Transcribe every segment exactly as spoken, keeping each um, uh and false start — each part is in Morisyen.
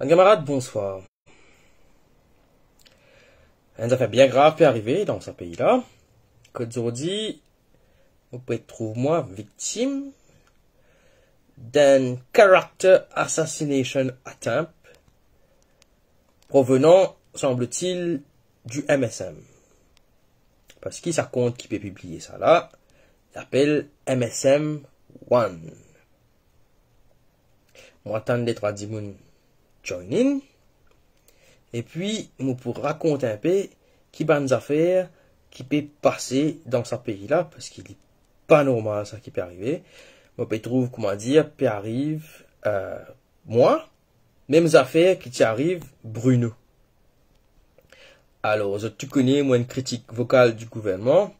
Bann kamarad, bonswar. Enn zafer bien grav pe arive dan sa pei la. Kot zordi, mo pe trouv mwa viktim d'un character assassination attempt provenant, semble-t-il, du M S M. Parski sa kont ki pe pibliye sa la, li apel M S M One. Mo atann detrwa dimoun join in, epi mo pou rakont inpe ki bann zafer ki pe pase dan sa pei la, parski li pa normal sa ki pe arive. Mo pe trouv, kouma dir, pe ariv, euh, mwa, mem zafer ki ti ariv Bruno. Alor, zot tou kone mo enn kritik vokal di gouvernman,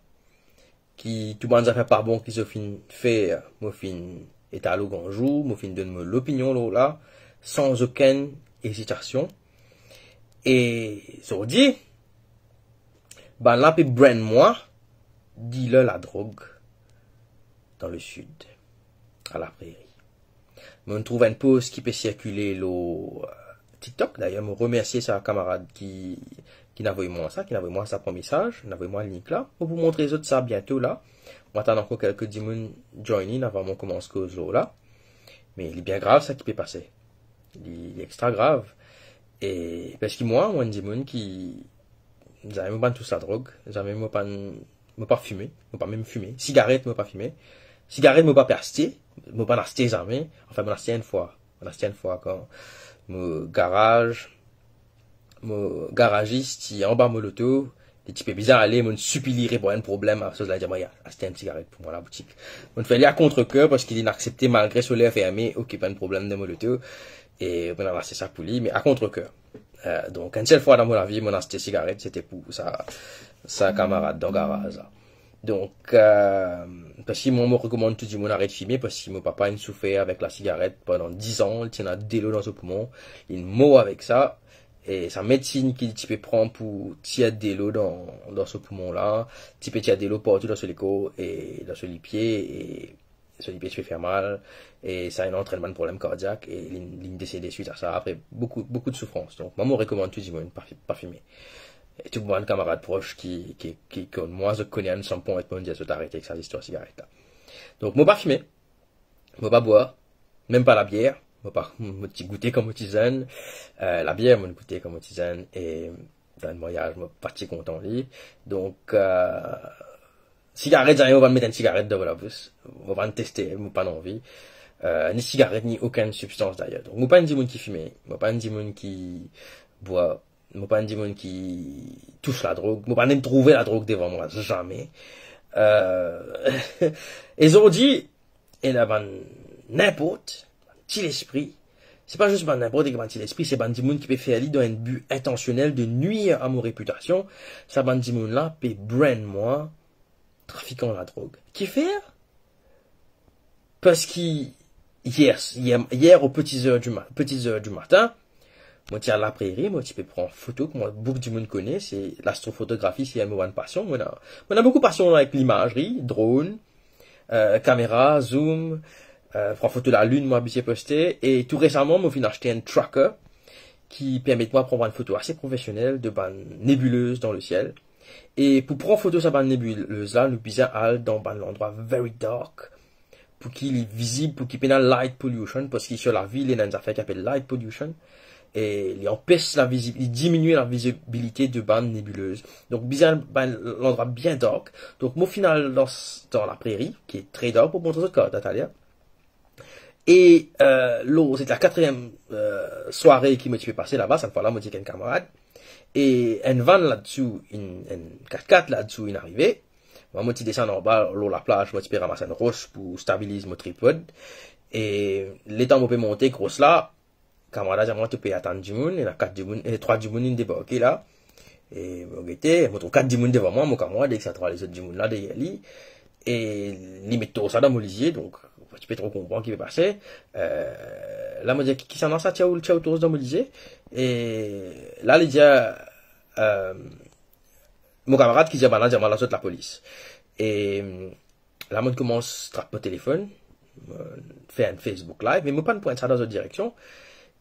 ki tou bann zafer pa bon ki zot finn fer, mo finn etal o gran zour, mo finn donn mo lopinion lor la, san okenn ezitasion. E zordi, bann la pe brand mwa dealer ladrog dan le sid, a La Prairie. Mo trouv enn post ki pe sirkile lor, euh, TikTok. Dayer, mo remersie sa kamarad ki, ki inn avoy mwa sa, ki inn avoy mwa sa par mesaz, inn avoy mwa link la. Mo pou montre zot sa biento la. Mo atann ankor kelke dimoun join in avan mo koumans koz lor la. Me li bien grav sa ki pe pase. Li, li extra grav. E parski mwa, mo enn dimoun ki, zame mo pa'nn tous ladrog, zame mo pa'nn, mo pa fime, mo pa mem fime. Sigaret, mo pa fime. Sigaret, mo pa pe aste, mo pa'nn aste zame. Anfin, mo'nn aste enn fwa. Mo'nn aste enn fwa kan mo garaz, mo garazis ti anba mo loto, li ti pe bizin ale, mo'nn sipliye li, pena problem, akoz la, li dir mwa, "Ya, aste enn sigaret pou mwa laboutik." Mo'nn fer li a kontreker, parski li'nn aksepte malgre so ler ferme, oke, pena problem, dan mo loto, e mo'nn al aste sa pou li, me a kontreker. Euh, donk, enn sel fwa dan mo lavi, mo'nn aste sigaret, sete pou sa, sa kamarad dan garaz la. Donk, euh, parski mwa, mo rekomann tou dimoun aret fime, parski mo papa inn soufer avek lasigaret pandan diz an, li ti ena delo dan so poumon, li'nn mor avek sa, e sa medsinn ki li ti pe pran pou tir delo dan, dan so poumon la, ti pe tir delo partou dan so lekor e dan so lipie, e so lipie ti pe fer mal, e sa inn antrinn bann problem kardiak, e li, li'nn desede swit a sa, apre boukou, boukou de soufrans. Donk, mwa, mo rekomann tou dimoun pa, pa fime. E tou bann kamarad pros ki, ki, ki konn mwa, zot kone ansam pwin, mo'nn dir zot arete ek sa zistwar sigaret la. Donk, mo pa fime, mo pa bwar, mem pa labier, mo pa, mo ti goute kan mo ti zenn, euh, labier, mo'nn goute kan mo ti zenn, e dan enn maryaz, mo pa ti kontan li. Donk, euh, sigaret, zame mo pa'nn met enn sigaret dan mo labous. Mo pa'nn teste, mo pa'nn anvi. Euh, ni sigaret, ni okenn sibstans dayer. Donk, mo pa enn dimoun ki fime, mo pa enn dimoun ki bwar, mo pa enn dimoun ki tous ladrog, mo pa mem trouve ladrog devan mwa, zame. Euh, e zordi, ena bann ninport, ti lespri. Se pa zis bann ninport ek bann ti lespri, se bann dimoun ki pe fer li dan enn bi intansionel de nuir a mo repitasion. Sa bann dimoun la pe brand mwa trafikan ladrog. Kifer? Parski yer, yer, yer o peti zer di ma-, peti zer di matin, mo ti al La Prairie, mo ti pe pran foto, kouma boukou dimoun kone, se lastrofotografi, se enn mo bann pasion. Mo ena, mo ena boukou pasion avek limazri, dronn, euh, kamera, zoom, euh, pran foto lalinn, mo abitie poste, e tou resaman, mo finn aste enn tracker ki permet mwa pran bann foto ase profesionel de bann nebilez dan lesiel. E pou pran foto sa bann nebilez la, nou bizin al dan bann landrwa very dark, pou ki li vizib, pou ki pena light pollution, parski sir lavil, ena enn zafer ki apel light pollution, e li anpes lavizib-, li diminie lavizibilite de bann nebilez. Donk, bizin bann landrwa bien dark. Donk, mo finn al dan s-, dan La Prairie, ki tre dark, pou montre zot kar, taler. E, euh, lor, sete lakatriem, euh, sware ki mo ti pe pase laba, sa fwa la, mo ti ek enn kamarad. E enn vann ladsou, enn, enn kat-kat ladsou, inn arive. Mwa, mo ti desann anba, lor laplaz, mo ti pe ramas enn ros pou stabiliz mo tripod. E letan mo pe monte ek ros la, kamarad la dir mwa, "To pe atann dimoun, ena kat dimoun, e trwa dimoun inn debarke la." E mo gete, mo trouv kat dimoun devan mwa, mo kamarad ek sa trwa lezot dimoun la deryer li. E li met tor sa dan mo lizie, donk, mo ti pe tro konpran ki pe pase. Euh, la, mo dir, "Ki, kisannla sa, tir ou, tir ou tor dan mo lizie?" E la, li dir, euh, mo kamarad ki dir, "Bann la dir mwa, la zot lapolis." E, la, mo koumans trap mo telefonn, mo fer enn Facebook Live, me mo pa'nn pran sa dan zot direksion.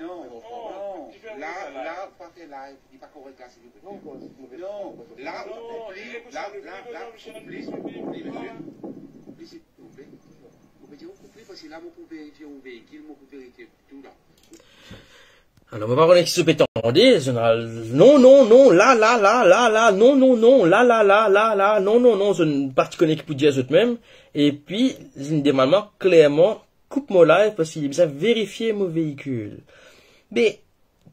Non, non, la, la, pa fer live, li pa korek la, silvouple. Non, la, non, pli, la, la, la, pli, pli, pli, pli, silvouple. Ou pe dir ou koup li, parski la, mo pou verifie ou veikil, mo pou verifie tou la. Alor, mo pa kone ki zot pe tande, zot ena, non, non, non, la, la, la, la, la, non, non, non, la, la, la, la, la, non, non, non, zot pa ti kone ki pou dir zot mem. Epi, zot inn demann mwa klerman, koup mo live parski li bizin verifie mo veikil. Me,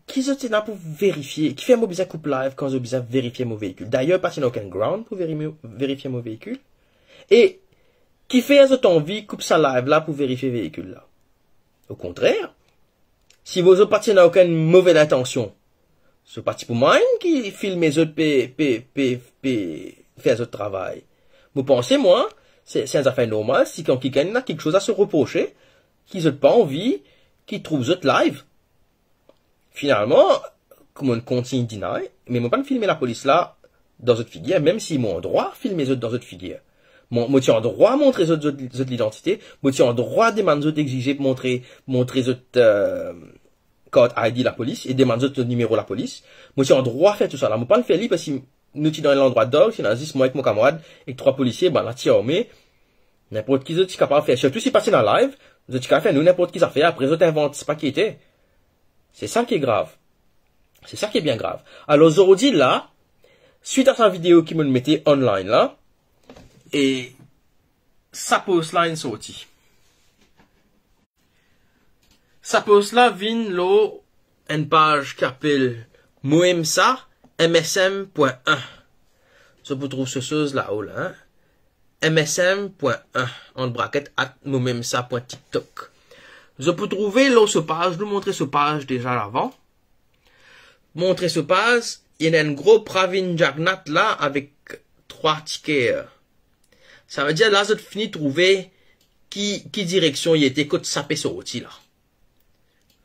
ki zot ena pou verifie? Kifer mo bizin koup live kan zot bizin verifie mo veikil? Dayer, pa ti ena okenn ground pou veri-, verifie mo veikil. E kifer zot anvi koup sa live la pou verifie veikil la? Okontrer, si zot pa ti ena okenn move lintansion, zot pa ti pou mind ki filme zot pe, pe, pe, pe fer zot travay. Mo panse, mwa, se, se enn zafer normal si kan kikenn ena kiksoz a se reprose, ki zot pa anvi ki trouv zot live. Finalman, kouma mo kontign deny, me mo pa'nn filme lapolis la dan zot figir, mem si mo andrwa filme zot dan zot figir. Mo, mo ti andrwa montre zot, zot, zot lidantite, mo ti andrwa demann zot, exize pou montre, montre zot, eh, kart I D lapolis e demann zot nimero lapolis. Mo ti andrwa fer tousala. Mo pa'nn fer li parski nou ti dan enn landrwa dark, ti ena zis mwa ek mo kamarad, ek trwa polisie, bann la ti arme. Ninport ki zot ti kapav fer, sirtou si pa ti ena live, zot ti kapav fer nou ninport ki zafer, apre zot invant, se pa ki ete. Se sa ki grav. Se sa ki bien grav. Alor, zordi la, swit a sa video ki mo'nn mete online la, e sa post la inn sorti. Sa post la vinn lor enn paz ki apel Mo Aime Ça, M S M pwin in. Zot pou trouv so soz lao la, hein. M S M pwin in, ant braket, at mo aime ça pwin tiktok. Zot pou trouve lor so paz, nou montre so paz deza avan. Montre so paz, ena enn gro Pravin Jagannath la avek trwa ti ker. Savedir la zot fini trouve ki, ki direksion li ete, kot sa pe sorti la.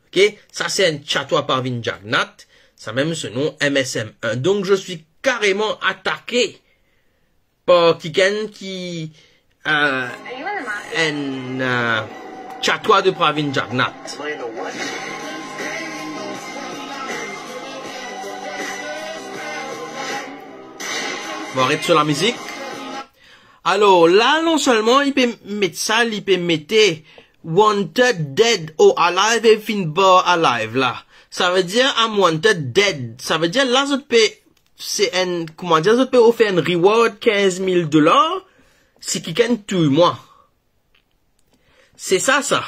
Ok, sa se enn tatwa Pravin Jagannath, sa mem so nom M S M in. Donc je suis carrément attaqué par kikenn ki, euh, enn, euh, tatwa de Pravin Jagannath. Bon, aret so lamizik. Alor, la, non selman li pe met sa, li pe mete wanted dead or alive e finn bar alive la. Savedir I'm wanted dead. Savedir la zot pe se enn, kouma dir, zot pe ofer enn reward kinz mil dolar si kikenn touy mwa. Se sa, sa.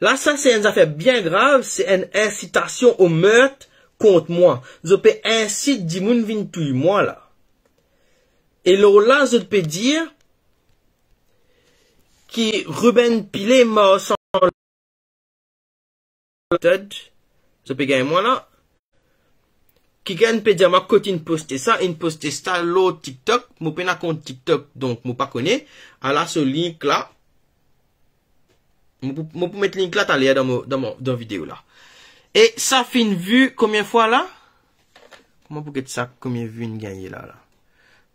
La, sa se enn zafer bien grav, se enn insitasion o mert kont mwa. Zot pe insit dimoun vinn touy mwa la. E lor la, zot pe dir ki Ruben Pillay, marsan Ted, zot pe gagn mwa la. Kikenn pe dir mwa kot inn poste sa, inn poste sa lor TikTok, mo pena kont TikTok, donk mo pa kone. Ala so link la. Mo pou, mo pou met link la taler dan mo, dan mo, dan video la. E sa finn vi konbien fwa la? Kouma pou get sa, konbien vi inn gagne la, la?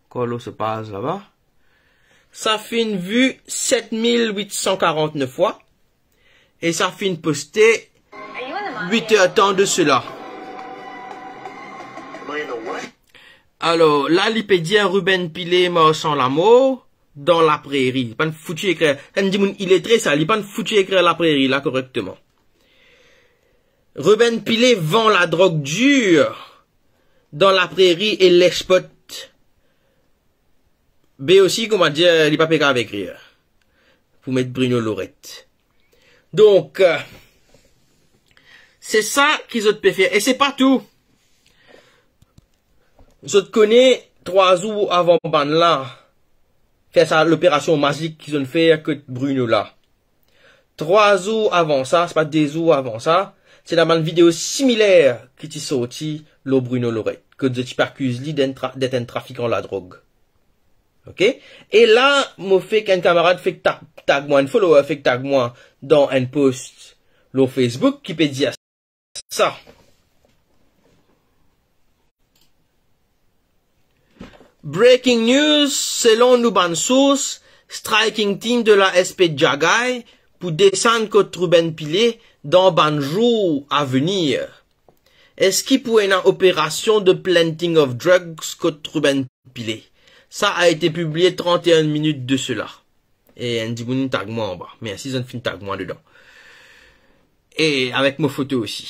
Ankor lor so paz laba. Sa finn vi set mil wit san karant-nef fwa. E sa finn poste wit er tan de sela. Alor, la, li pe dir Ruben Pillay, marsan lamor dan lapreri. Li pa'nn fouti ekrir, enn dimoun iletre sa, li pa'nn fouti ekrir lapreri la korekteman. Ruben Pillay vann ladrog dir dan lapreri e les pot. Be osi, kouma dir, li pa pe kapav ekrir pou met Bruno Lorette. Donk, euh, se sa ki zot pe fer. E se pa tou. Zot kone, trwa zour avan bann la fer sa loperasion mazik ki zot fer kot Bruno la. Trwa zour avan sa, se pa de zour avan sa, ti ena bann video similer ki ti sorti lor Bruno Lorette, kot zot ti pe akiz li d'enn tra-, d'et enn trafikan ladrog. Ok? E la, mo fek enn kamarad fek ta-, tag mwa, enn follower fek tag mwa dan enn post lor Facebook ki pe dir sa. Breaking news, selon nou bann sours, striking team de la S P Djagay pou desann kot Ruben Pillay dan bann zour a venir. Eski pou ena operasion de planting of drugs kot Ruben Pillay? Ça a été publié trente et une minutes de cela. E enn dimoun tag mwa anba. Mersi, zot finn tag mwa dedan. E avek mo foto osi.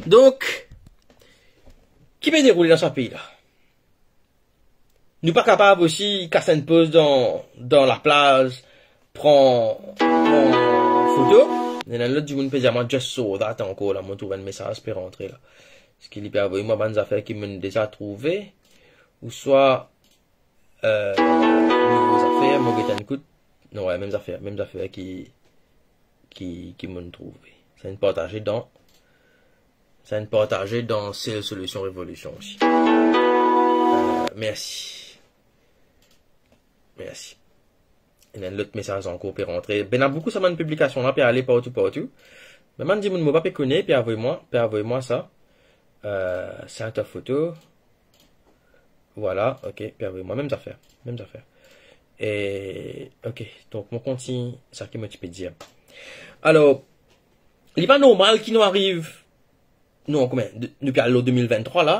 Donk, ki pe deroule dan sa pei la? Nou pa kapav osi kas enn poz dan, dan laplaz, pran, pran foto. Ena lot dimoun pe dir mwa, "Just saw that" ankor la, mo trouv enn mesaz pe rantre la. Eski li pe avoy mwa bann zafer ki mo'nn deza trouve, ouswa, euh, nouvo zafer, mo get enn kout. Non, wi, mem zafer, mem zafer ki, ki, ki mo'nn trouve. Sa inn partaze dan, sa inn partaze dan Sel Solution Revolution osi. Euh, mersi. Mersi. Ena enn lot mesaz ankor pe rantre. Be ena boukou sa bann piblikasion la pe ale partou, partou. Me bann dimoun mo pa pe kone, pe avoy mwa, pe avoy mwa sa. Euh, send a photo. Vwala, ok, pe avoy mwa. Mem zafer, mem zafer. E, ok, donk, mo kontign sa ki mo ti pe dir. Alor, li pa normal ki nou ariv, non, konbien, de-, nou pe al lor de mil venntrwa la,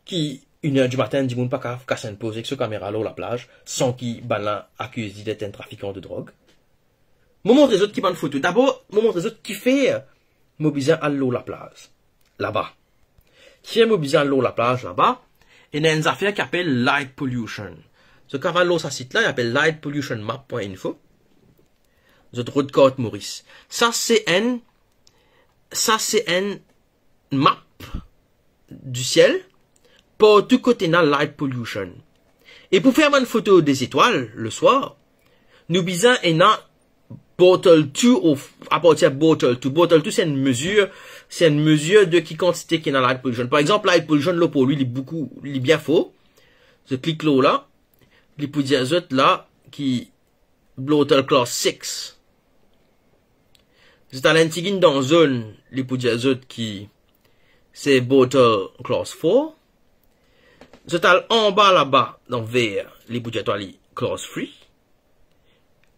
ki inn er dimatin, dimoun pa kapav kas enn poz ek so kamera lor laplaz, san ki bann la akiz li d'et enn trafikan de drog. Mo montre zot ki bann foto. Dabor, mo montre zot kifer mo bizin al lor laplaz laba. Kifer mo bizin al lor laplaz laba? Ena enn zafer ki apel light pollution. Zot kapav al lor sa sit la, li apel light pollution map pwin info. Zot rod kart Moris. Sa se enn, sa se enn map disiel, partou kot ena light pollution. E pou fer bann foto de zetwal leswar, nou bizin ena bottle two, ou apartir bottle two. Bottle two, se enn mezir, se enn mezir de ki kantite ki ena light pollution. Par exanp, light pollution lor po li, li boukou, li bien for. Zot klik lor la, li pou dir zot la ki bottle class six. Zot al enn tigit dan zone, li pou dir zot ki se bottle class four. Zot al anba laba dan ver, li pou dir twa li class three.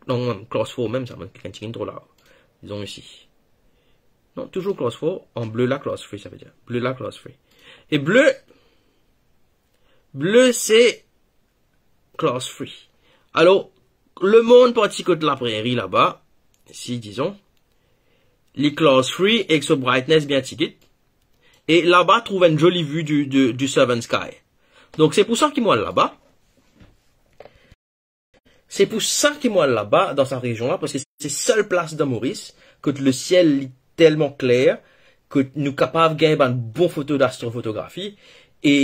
Non, mem class four mem sa, mem kikinn tigit tro la. Dizon isi. Non, touzour class four, an ble la class three, savedir. Ble la class three. E ble, ble se class three. Alor, lemonn parti kot Lapreri laba, si dizon, li class three ek so brightness bien tigit, e laba trouv enn zoli vi di, di, di Southern Sky. Donk, se pou sa ki mo al laba. Se pou sa ki mo al laba, dan sa rezion la, parski se sel plas dan Moris kot lesiel li telman kler, kot nou kapav gagn bann bon foto d'astrofotografi. E,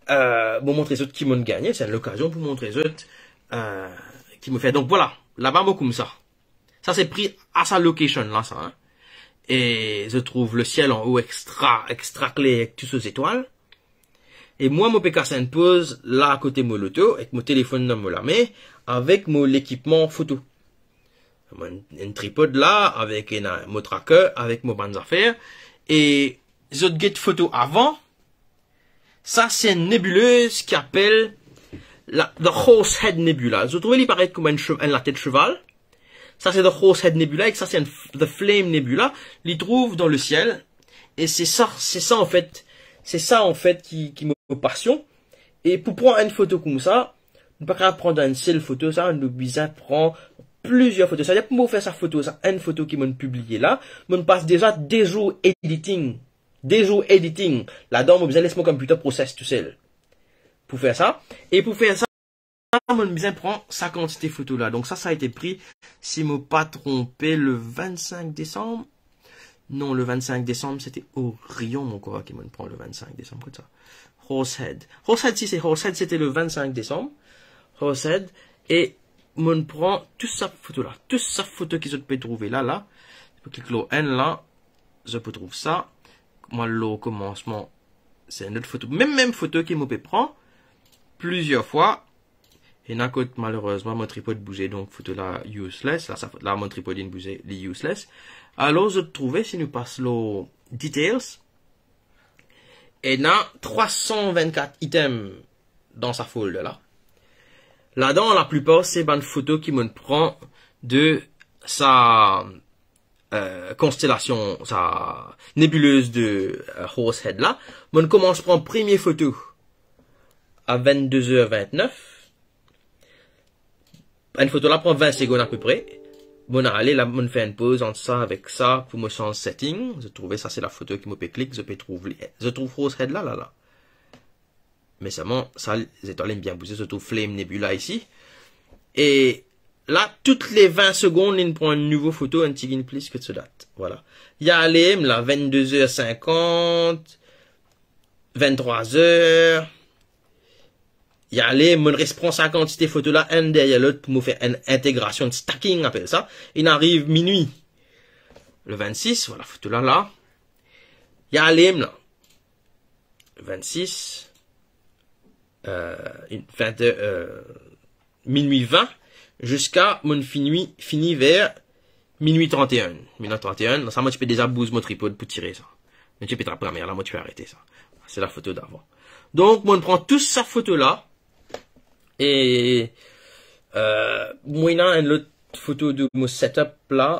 euh, mo montre zot ki mo'nn gagne, se enn lokazion pou montre zot, euh, ki mo fer. Donk, vwala, laba mo koumsa. Sa se pri a sa location la, sa, hein. E zot trouv lesiel anlo extra, extra kler ek tou so zetwal. E mwa, mo pe kas enn poz la akote mo loto, ek mo telefonn dan mo lame, avek mo lekipman foto. Mo enn, enn tripod la, avek enn, mo tracker, avek mo bann zafer. E zot get foto avan, sa se enn nebulez ki apel la, The Horsehead Nebula. Zot trouve li paret kouma enn chev-, enn latet seval. Sa se The Horsehead Nebula, ek sa se enn f-, The Flame Nebula. Li trouv dan lesiel. E se sa, se sa anfet, se sa anfet ki, ki mo pasion. E pou pran enn foto koumsa, nou pa kapav pran dan enn sel foto sa, nou bizin pran plizier foto. Savedir pou mo fer sa foto sa, enn foto ki mo'nn pibliye la, mo'nn pas deza de zour editing. De zour editing. Ladan, mo bizin les mo computer process tousel pou fer sa. E pou fer sa, mo'nn bizin pran sa kantite foto la. Donk sa, sa ete pri, si mo pa tronpe, le vennsenk desam. Non, le vennsenk desam, sete Orion, mo krwar, ki mo'nn pran le vennsenk desam, kot sa. Horsehead. Horsehead, si se Horsehead, sete le vennsenk desam. Horsehead, e mo'nn pran tou sa foto la. Tou sa foto ki zot pe trouve la, la. Zot pe klik lor enn la, zot pe trouv sa. Mo al lor komansman, se enn lot foto. Mem, mem foto ki mo pe pran plizier fwa. Ena kot, malerezman, mo tripod bouze, donk foto la useless. La, sa, la, mo tripod inn bouze, li useless. Alor, zot trouve, si nou pas lor details, ena trwa san vennkat item dan sa folder la. Ladan, laplipar, se bann foto ki mo'nn pran de sa, euh, konstelasion, sa nebulez de, euh, Horsehead la. Mo'nn koumans pran premie foto a vennde zer vintnef. Enn foto la pran vin segonn apepre. Mo'nn ale la, mo'nn fer enn poz ant sa avek sa pou mo sanz setting. Zot trouve, sa se lafoto ki mo pe klik, zot pe trouv li. Zot trouv Horsehead la, la, la. Me selman, sa, zetwal inn bien bouze, zot trouv Flame Nebula isi. E la, tou le vin segonn, li'nn pran enn nouvo foto, enn tigit plis ki so dat. Vwala. Li ale, la, vennde zer sinkant, venntrwa zer. Li ale, mo'nn res pran sa kantite foto la, enn deryer lot, pou mo fer enn integrasion, enn stacking, apel sa. Inn ariv minwi. Le vennsis, vwala, foto la, la. Li ale, la. Vennsis, euh, vin, euh, minwi vin, ziska mo'nn fini, fini ver minwi trant-e-enn. Minwi trant-e-enn, sa mo ti pe deza bouz mo tripod pou tire sa. Mo ti pe trap kamer la, mo ti pe arete sa. Se lafoto davan. Donk, mo'nn pran tou sa foto la. E, euh, mo ena enn lot foto de mo setup la.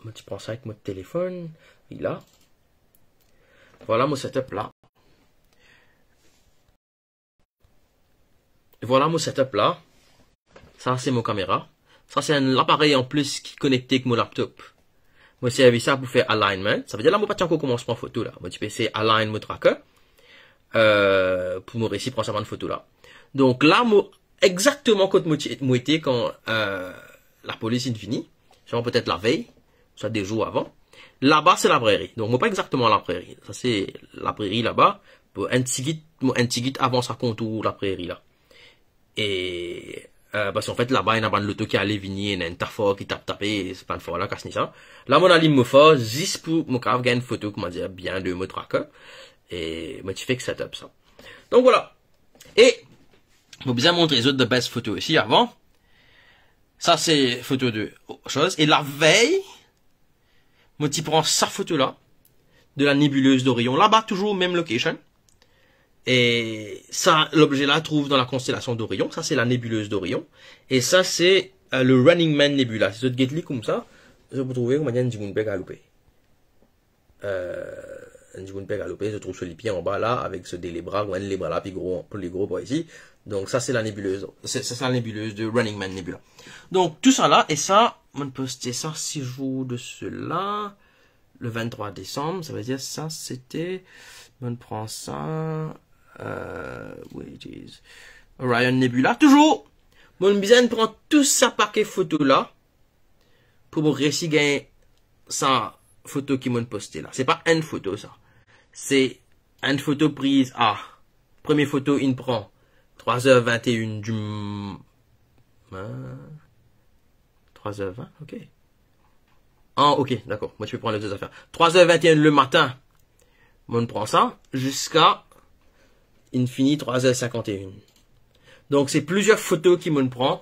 Mo ti pran sa avek mo telefonn. Li la. Vwala mo setup la. Vwala mo setup la. Sa se mo kamera. Sa se enn aparey anplis ki konekte ek mo laptop. Mo servi sa pou fer alignment. Savedir la mo pa ti ankor koumans pran foto la. Mo ti pe esey align mo tracker, euh, pou mo resi pran sa bann foto la. Donk la mo exakteman kot mo ti, mo ete kan, euh, lapolis inn vini. Selman petet lavey, swa de zour avan. Laba se lapreri. Donk mo pa exakteman lapreri. Sa se lapreri laba. Bon, enn tigit, mo enn tigit avan sa kontour lapreri la. E, euh, parski anfet laba ena bann loto ki ale vini, ena enn ta far ki tap tape, se bann far la kas ni sa. La mo'nn alim mo far zis pou mo kapav gagn enn foto, koumadir, bien de mo tracker. E mo ti fek setup sa. Donk vwala. E mo bizin montre zot the best foto isi avan. Sa se foto de soz. E lavey, mo ti pran sa foto la, de la nébuleuse d'Orion. Laba, touzour mem location. E sa, lobze la trouv dan la konstelasion d'Orion. Sa se la nébuleuse d'Orion. E sa se, euh, le Running Man Nebula. Si zot get li koumsa, zot pou trouve kouma enn dimoun pe galoupe. Euh, enn dimoun pe galoupe, zot trouv so lipie anba la, avek so de lebra, enn lebra la pli gro, pli gro par isi. Donk sa se la nébuleuse, se, se la nébuleuse de Running Man Nebula. Donk tou sa la, e sa, mo'nn poste sa sis zour de sela, le venntrwa desam, savedir sa sete, mo'nn pran sa, Euh, where it is? Orion Nebula. Touzour, mo bizin pran tou sa pake foto la pou mo resi gagn sa foto ki mo poste la. Se pa enn foto sa. Se enn foto priz a. Premie foto inn pran trwa zer vinte-e-enn di m-, ah, trwa zer vin, ok. Ah, ok, dakor. Mo ti pe pran lezot zafer. Trwa zer vinte-e-enn lematin, mo pran sa, ziska inn fini trwa zer sinkant-e-enn. Donk, se plizier foto ki mo pran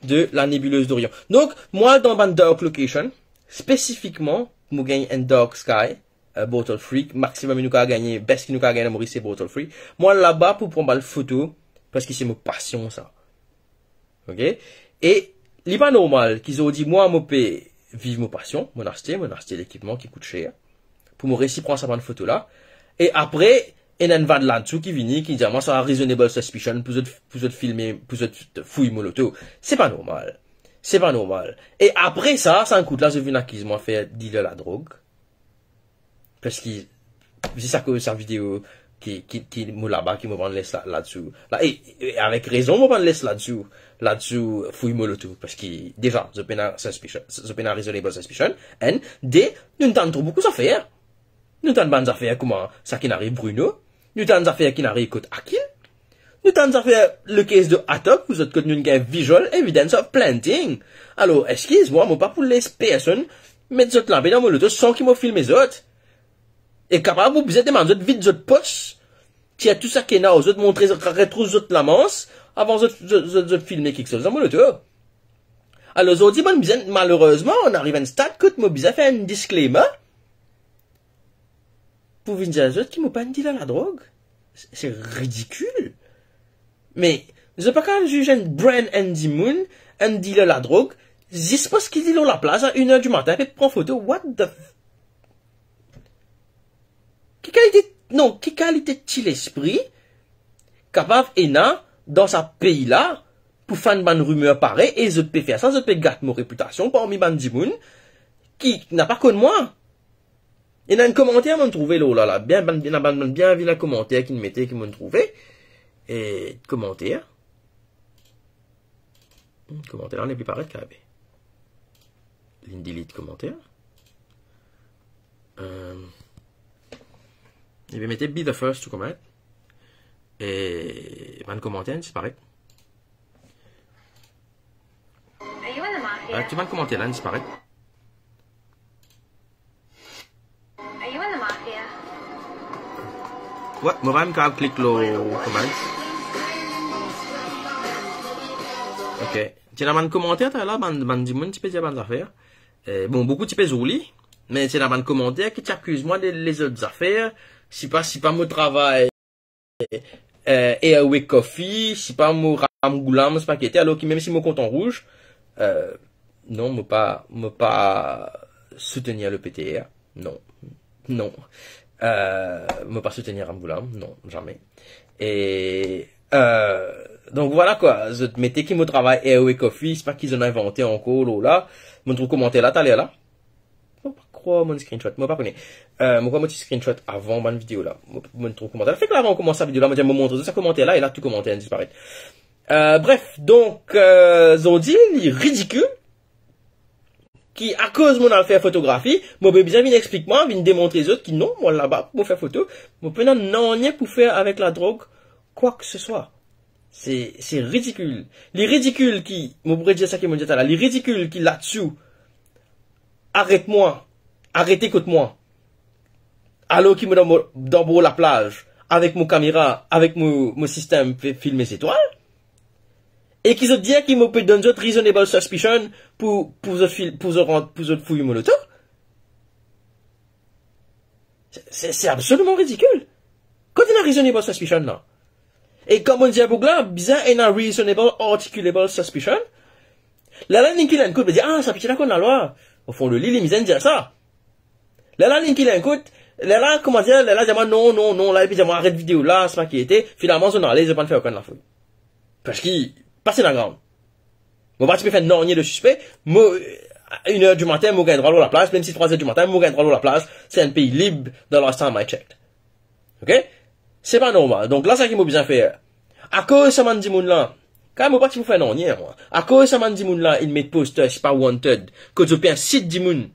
de la Nébuleuse d'Orion. Donk, mwa, dan bann dark location, spesifikman, mo gagn enn dark sky, euh, bottle free, maximum nou kav gagne, best ki nou kav gagne dan Moris, se bottle free. Mwa, laba pou pran bann foto, parski se mo pasion, sa. Ok? E li pa normal ki zordi mwa mo pe viv mo pasion, mo aste, mo aste lekipman ki kout ser, pou mo resi pran sa bann foto la. E apre, ena enn vag ladsou ki vini, ki dir mwa sa reasonable suspicion pou zot, pou zot filme, pou zot fouy mo loto. Se pa normal. Se pa normal. E apre sa, sa enn kout la, zot vinn akiz mwa fer dealer ladrog. Parski, zis akoz sa video ki, ki, ki mo laba, ki mo bann les la, ladsou. La, e, e avek rezon mo bann les ladsou, ladsou fouy mo loto. Parski, deza, zot pena suspicion, zot pena reasonable suspicion. Enn, de, nou tann tro boukou zafer. Nou tann bann zafer kouma sa ki'nn ariv Bruno. Nou tann zafer ki'nn ariv kot Akil. Nou tann zafer le case de Atok, pou zot kot nou gagn visual evidence of planting. Alor, eskiz mwa, mo pa pou les personn met zot labe dan mo loto san ki mo filme zot. E kapav mo bizin demann zot vid zot pos, tir tou sa ki ena ar zot, montre zot, retrouv zot lamans, avan zot, zot, zot, zot filme kiksoz dan mo loto. Alor, zordi, bann bizin, malerezman, inn ariv enn stad kot mo bizin fer enn disclaimer. Pou vinn dir zot ki mo pa enn dealer ladrog? Se, se ridikil. Me, zot pa kav ziz enn brand, enn dimoun, enn dealer ladrog, zis parski li lor laplaz a enn er dimatin, pe pran foto, what the f-, ki kalite, non, ki kalite ti lespri kapav ena dan sa pei la, pou fann bann rimer parey, e zot pe fer sa, zot pe gat mo repitasion parmi bann dimoun ki napa konn mwa. Ena enn komanter mo'nn trouve lor la, la, bien, bann, ena bann, bann bien vilin komanter ki'nn mete, ki mo'nn trouve. E komanter. Hmm, komanter la nepli paret, kabe. Li'nn delete komanter. Euh, li pe mete "Be the first to comment". E bann komanter inn disparet. Are you in the mafia? Euh, tou bann komanter la inn disparet. Are you in the mafia? Wi, mo pa mem kav klik lor comments. Ok. Ti ena bann komanter, ta la, bann, bann dimoun ti pe dir bann zafer. Eh, bon, boukou ti pe zour li, me ti ena bann komanter ki ti akiz mwa de lezot zafer, sipa, sipa mo travay, eh, Airway Coffee, sipa mo ram goulam, sipa ki ete, alor ki mem si mo kont an rouz, eh, non, mo pa, mo pa soutenir le P T R, non, non. Eh, mo pa soutenir ram goulam, non, zame. E, eh, donk vwala kwa, zot mete ki mo travay Airway Coffee, sipa ki zot inn invante ankor lor la. Mo'nn trouv komanter la taler la. Mo pa krwar mo'nn screenshot, mo pa kone. Eh, mo krwar mo ti screenshot avan bann video la. Mo, mo'nn trouv komanter la. Fek la, avan koumans sa video la, mo dir mo montre zot sa komanter la, e la tou komanter inn disparet. Eh, bref, donk, eh, zordi, li ridikil ki akoz mo'nn al fer fotografi, mo pe bizin vinn explik mwa, vinn demontre zot ki non, mo laba pou mo fer foto, mo pena nanye pou fer avek ladrog, kwa ke se swa. Se, se ridikil. Li ridikil ki, mo pou redir sa ki mo'nn dir taler, li ridikil ki ladsou, aret mwa, arete kot mwa, alor ki mo dan mo, dan bor laplaz, avek mo kamera, avek mo, mo sistem pe filme zetwal, e ki zot dir ki mo pe donn zot reasonable suspicion pou, pou zot fil-, pou zot rant, pou zot fouy mo loto. Se, se, se absoliman ridikil. Kot ena reasonable suspicion la? E kan mo'nn dir boug la, bizin ena reasonable articulable suspicion. Lerla inn kit enn kout, mo dir, ah, sa piti la konn lalwa. Au fond de li, li bizin dir sa. Lerla inn kit enn kout, lerla, kouma dir, lerla dir mwa, non, non, non, la, epi dir mwa, aret video la, sipa ki ete, finalman, zot inn ale, zot pa'nn fer okenn lafouy. Parski, pa ti ena ground. Mo pa ti pe fer nanye de sispe, mo, enn er dimatin, mo gagn drwa lor laplaz, mem si trwa er dimatin, mo gagn drwa lor laplaz, se enn pei lib, the last time I checked. Ok? Se pa normal. Donk la, sa ki mo bizin fer. Akoz sa bann dimoun la, kan mo pa ti pou fer nanye, mwa. Akoz sa bann dimoun la, inn met poster, sipa wanted, kot zot pe insit dimoun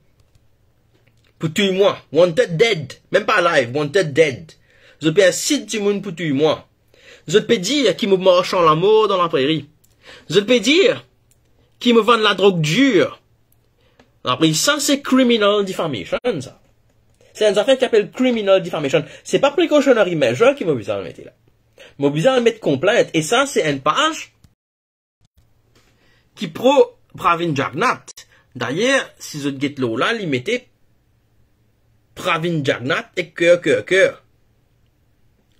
pou touy mwa. Wanted dead. Mem pa alive, wanted dead. Zot pe insit dimoun pou touy mwa. Zot pe dir ki mo mars ar lamor dan lapreri. Zot pe dir ki mo vann ladrog dir. Apre sa, se criminal defamation, sa. Se enn zafer ki apel criminal defamation. Se pa precautionary measure ki mo bizin al mete la. Mo bizin al met konplint. E sa, se enn paz ki pro Pravin Jagannath. Dayer, si zot get lor la, li mete Pravin Jagannath ek ker, ker, ker.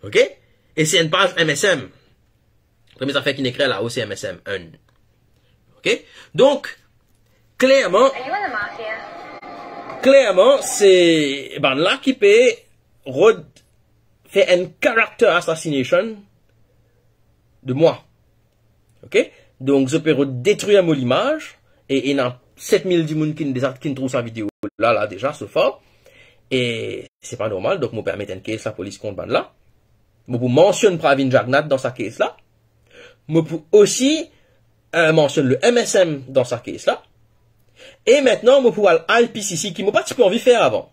Ok? E se enn paz M S M. Premie zafer ki inn ekrir lao, se M S M enn. Ok? Donk, klerman, Are you in the mafia? Klerman, se bann la ki pe rod fer enn character assassination de mwa. Ok? Donk, zot pe rod detrir mo limaz, e ena set mil dimoun ki deza, ki trouv sa video la, la deza, so far. E se pa normal, donk mo pe al met enn case lapolis kont bann la. Mo pou mansionn Pravin Jagannath dan sa case la. Mo pou osi, eh, mansionn le M S M dan sa case la. E mintnan, mo pou al I P C C, ki mo pa ti pe anvi fer avan.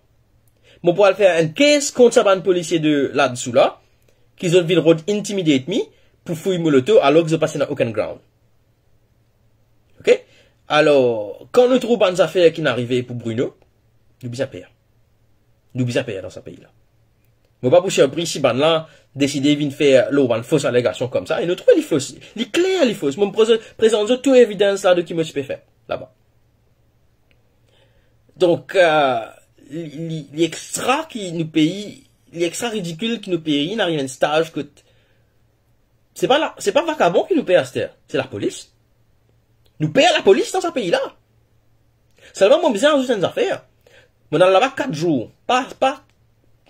Mo pou al fer enn case kont sa bann polisie de ladsou la, ki zot vinn rod intimidate mi pou fouy mo loto, alor ki zot pa ti ena okenn ground. Ok? Alor, kan nou trouv bann zafer ki'nn arive pou Bruno, nou bizin per. Nou bizin per dan sa pei la. Mo pa pou sirpri si bann la deside vinn fer lor bann fos alegasion koumsa, e nou trouve li fos, li kler li fos. Mo preze-, prezant zot tou evidans la de ki mo ti pe fer laba. Donk, eh, li, li, li extra ki nou pei, li extra ridikil ki nou pei inn ariv enn staz kot se pa la, se pa vakabon ki nou per aster, se lapolis. Nou per lapolis dan sa pei la. Selman mo bizin azout enn zafer. Mo'nn al laba kat zour. Pa, pa,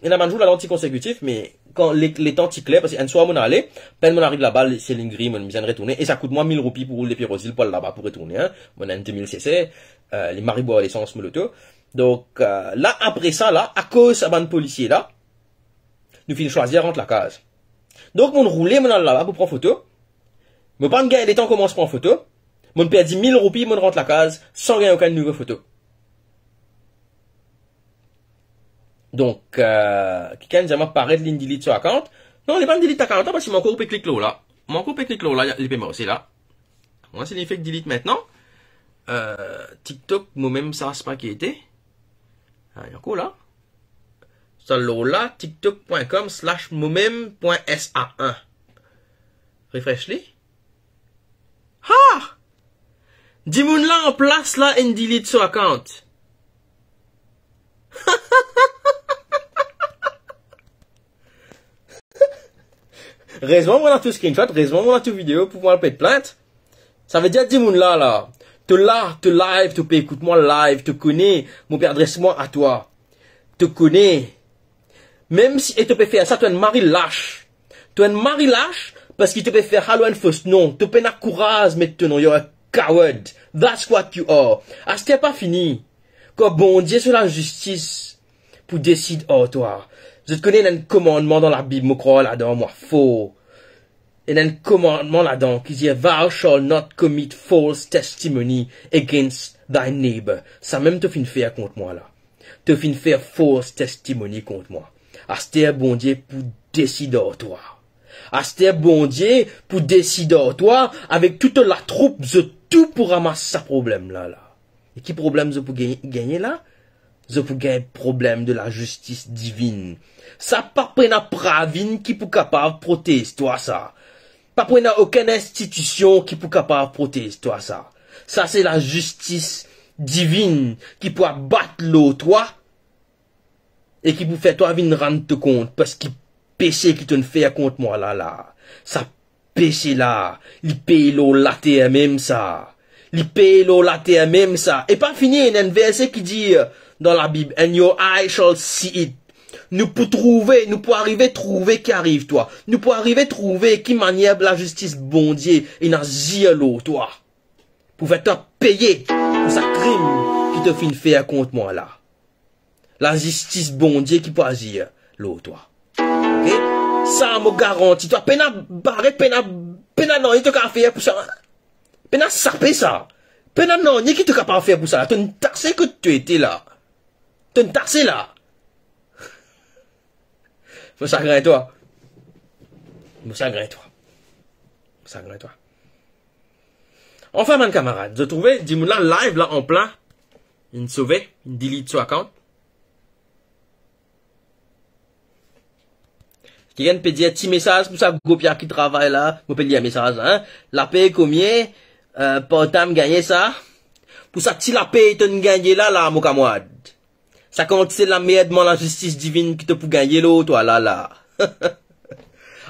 ena bann zour ladan ti konsekitif, me kan le, letan ti kler, parski enn swar mo'nn ale, pen mo'nn ariv laba, le siel inn gri, mo'nn bizin retourne, e sa kout mwa mil roupi pou roul depi Roz Zil pou al laba pou retourne, hein. Mo'nn enn de mil sese, eh, li mari bwar lesans mo loto. Donk, eh, la, apre sa la, akoz sa bann polisie la, nou finn swazir rant lakaz. Donk, mo'nn roule, mo'nn al laba pou pran foto. Mo pa'nn gagn letan koumans pran foto. Mo'nn perdi mil roupi, mo'nn rant lakaz san gagn okenn nouvo foto. Donk, eh, kikenn dir mwa paret li'nn delete so account. Non, li pa'nn delete account la, parski mo ankor pe klik lor la. Mo ankor pe klik lor la, li pe marse la. Mwa, si li fek delete mintnan. Eh, TikTok, momem sa, se pa ki ete. Ah, li ankor la. Sa lor la, tiktok point com slash momem point S A un. Refresh li. Ha! Dimoun la anplas la inn delete so account. Rezman mo ena tou screenshot, rezman mo ena tou video pou mo al pet plint. Savedir dimoun la, la, to la, to live, to pe ekout mwa live, to kone, mo pe adres mwa a twa. To kone. Mem si, e to pe fer sa, to enn mari las. To enn mari las, parski to pe fer sa lor enn fos non. To pena kouraz met to non, you're a coward. That's what you are. Aster pa fini. Kan Bondie so lazistis pou desid ar twa. Zot kone ena enn komannman dan Labib, mo krwar ladan mwa for. Ena enn komannman ladan ki dir, "Thou shalt not commit false testimony against thy neighbor." Samem to finn fer kont mwa la. To finn fer false testimony kont mwa. Aster Bondie pou desid ar twa. Aster Bondie pou desid ar twa, avek tou to latroup, zot tou pou ramas sa problem la, la. E ki problem zot pou gagn-, gagne la? Zot pou gagn problem de lazistis divinn. Sa pa pou ena Pravin ki pou kapav protez twa sa. Pa pou ena okenn institision ki pou kapav protez twa sa. Sa se lazistis divinn ki pou abat lor twa e ki pou fer twa vinn rann to kont, parski pese ki to'nn fer kont mwa la, la, sa pese la, li pey lor later mem sa. Li pey lor later mem sa. E pa fini, ena enn verse ki dir dan Labib, "And your eye shall see it." Nou pou trouve, nou pou arive trouve ki ariv twa. Nou pou arive trouve ki manier lazistis Bondie inn azir lor twa. Pou fer twa peye pou sa krim ki to finn fer kont mwa la. Lazistis Bondie ki pou azir lor twa. Ok? Sa mo garanti twa, pena baret, pena, pena nanye to kapav fer pou sa. Pena sape sa. Pena nanye ki to kapav fer pou sa. To'nn tase kot to ete la. To'nn tase la. Mo sagrin twa. Mo sagrin twa. Mo sagrin twa. Anfin, bann kamarad, zot trouve, dimoun la live la anplin, inn sove, inn delete so account. Kikenn pe dir ti mesaz pou sa gro pia ki travay la, mo pe lir mesaz la, hein. Lape komie, euh, Portam gagne sa. Pou sa ti lape to'nn gagne la, la, mo kamarad. Sa kantite lamerd, mo lazistis divinn ki to pou gagne lor twa la, la.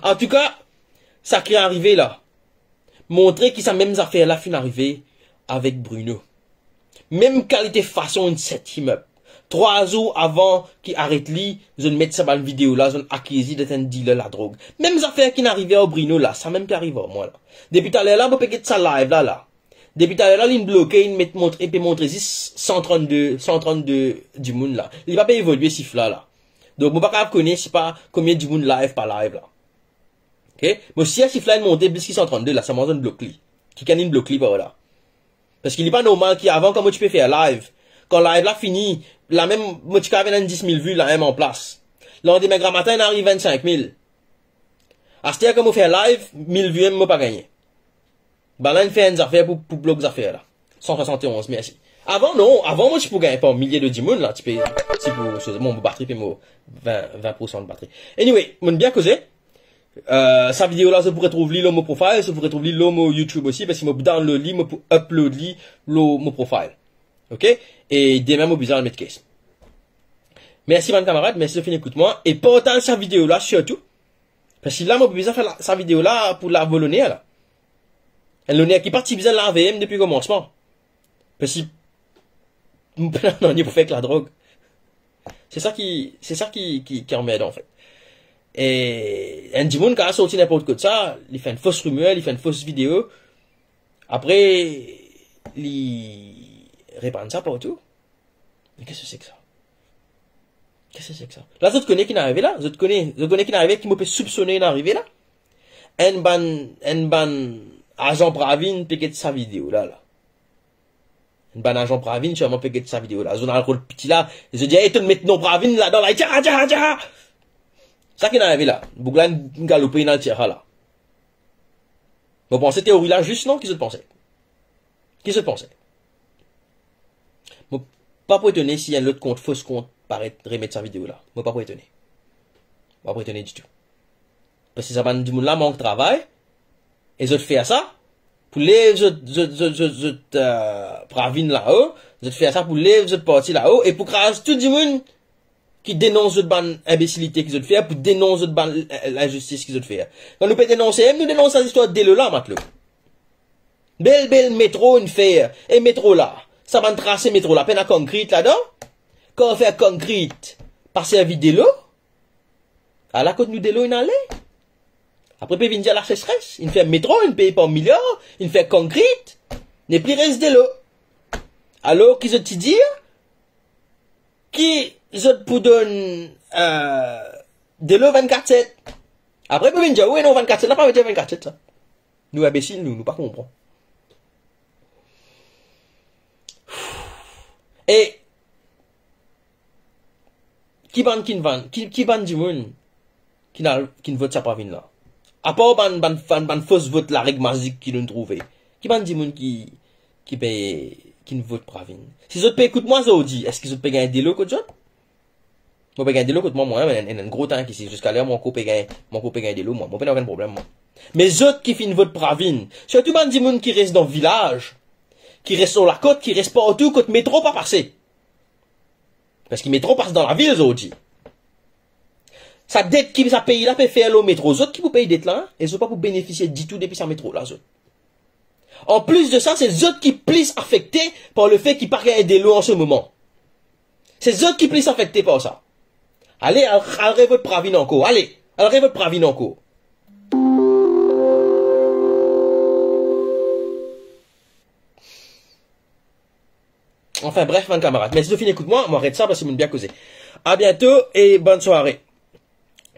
Antouka, sa ki arive la, montre ki sa mem zafer la finn arive avek Bruno. Mem kalite fason inn set him up. Trwa zour avan ki aret li, zot met sa bann video la, zot akiz li d'et enn dealer ladrog. Mem zafer ki'nn arive ar Bruno la, sa mem pe arive ar mwa la. Depi taler la, mo pe get sa live la, la. Depi taler la, li'nn bloke, inn met montre, pe montre zis san trannde, san trannde dimoun la. Li pa pe evolye sif la, la. Donk, mo pa kapav kone sipa komie dimoun live, pa live la. Ok? Mo sir sif la inn monte plis ki san trannde la, sa mwa zot inn blok li. Kikenn inn blok li par la. Paski li pa normal ki avan, kan mo ti pe fer live, kan live la fini, la mem mo ti kapav ena enn dis mil vi la mem an plas. Landime gramatin, inn ariv vinn-sink mil. Aster kan mo fer live, mil vi mem mo pa gagne. Bann la inn fer enn zafer pou, pou blok zafer la. San swasant-e-onz, mersi. Avan, non, avan, mo ti pou gagn par milie de dimoun la, ti pe, ti pou, bon, mo batri pe mo vin, vin poursan de batri. Anyway, mo'nn bien koze. Euh, sa video la, zot pou retrouv li lor mo profile, zot pou retrouv li lor mo YouTube osi, paski mo pou download li, mo pou upload li lor mo profile. Ok? E demin, mo bizin al met case. Mersi, bann kamarad, mersi zot finn ekout mwa. E partaz sa video la, sirtou. Paski la, mo bizin fer la, sa video la pou lav mo loner la. Enn loner ki pa ti bizin lave mem depi komansman. Paski mo pena nanye pou fer ek ladrog. Se sa ki, se sa ki, ki, ki anmerdan, anfet. E enn dimoun kapav sorti ninport kot sa, li fer enn fos rimer, li fer enn fos video. Apre, li repann sa partou. Me kisa se ki sa? Kisa se ki sa? La, zot kone ki'nn arive la? Zot kone, zot kone ki'nn arive, ki mo pe soupsone inn arive la? Enn bann, enn bann azan Pravin pe get sa video la, la. Enn bann azan Pravin sirman pe get sa video la. Zot inn al rod piti la. Zot dir, "Ey, to'nn met non Pravin ladan la." Tya, tya, tya. Sa ki'nn arive la. Boug la inn galoupe, inn al tir sa la. Mo panse teori la zis, non? Ki zot panse? Ki zot panse? Mo pa pou etone si enn lot kont, fos kont, paret remet sa video la. Mo pa pou etone. Mo pa pou etone ditou. Paski sa bann dimoun la mank travay, e zot fer sa pou lev zot, zot, zot, zot, zot, euh, Pravin lao, zot fer sa pou lev zot parti lao, e pou kraz tou dimoun ki denons zot bann inbesilite ki zot fer, pou denons zot bann, eh, linzistis ki zot fer. Kan nou pe denonse, nou denons sa zistwar delo la, matlo. Bel, bel metro inn fer, e metro la, sa bann trase metro la, pena konkrit ladan? Kan fer konkrit, pa servi delo? Ala kot nou delo inn ale. Apre pe vinn dir lasesres, inn fer metro, inn pey par miliar, inn fer konkrit, nepli res delo. Alor ki zot ti dir? Ki zot pou donn, euh, delo vinn-kat-set. Apre pou vinn dir, wi, non, vinn-kat-set la pa vedir vinn-kat-set sa. Nou inbesil, nou, nou pa konpran. E ki bann ki'nn vann, ki, ki bann dimoun ki'nn al, ki'nn vot sa Pravin la? Apar bann, bann, bann, bann fos vot lareg mazik ki nou'nn trouve, ki bann dimoun ki, ki pe, ki'nn vot Pravin? Si zot pe ekout mwa zordi, eski zot pe gagn delo kot zot? Mo pe gagn delo kot mwa, mwa, enn, enn, enn gro tank isi. Ziska ler mo ankor pe gagn, mo ankor pe gagn delo, mwa. Mo pena okenn problem, mwa. Me zot ki finn vot Pravin, sirtou bann dimoun ki res dan vilaz, ki res lor lakot, ki res partou kot metro pa pase. Paski metro pas dan lavil zordi. Sa det ki sa pei la pe fer lor metro, zot ki pou pey det la, e zot pa pou benefisie ditou depi sa metro la, zot. Anplis de sa, se zot ki plis afekte par lefe ki pa gagn delo an se moman. Se zot ki plis afekte par sa. Ale, al, al revot Pravin ankor. Ale, al revot Pravin ankor. Anfin bref, bann kamarad, mersi zot finn ekout mwa, mo aret sa paski mo'nn bien koze. A biento e bonn sware.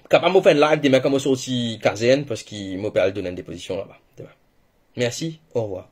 Kapav mo fer enn live demin kan mo sorti kazern, parski mo pe al donn enn depozision laba demin. Mersi, orevwar.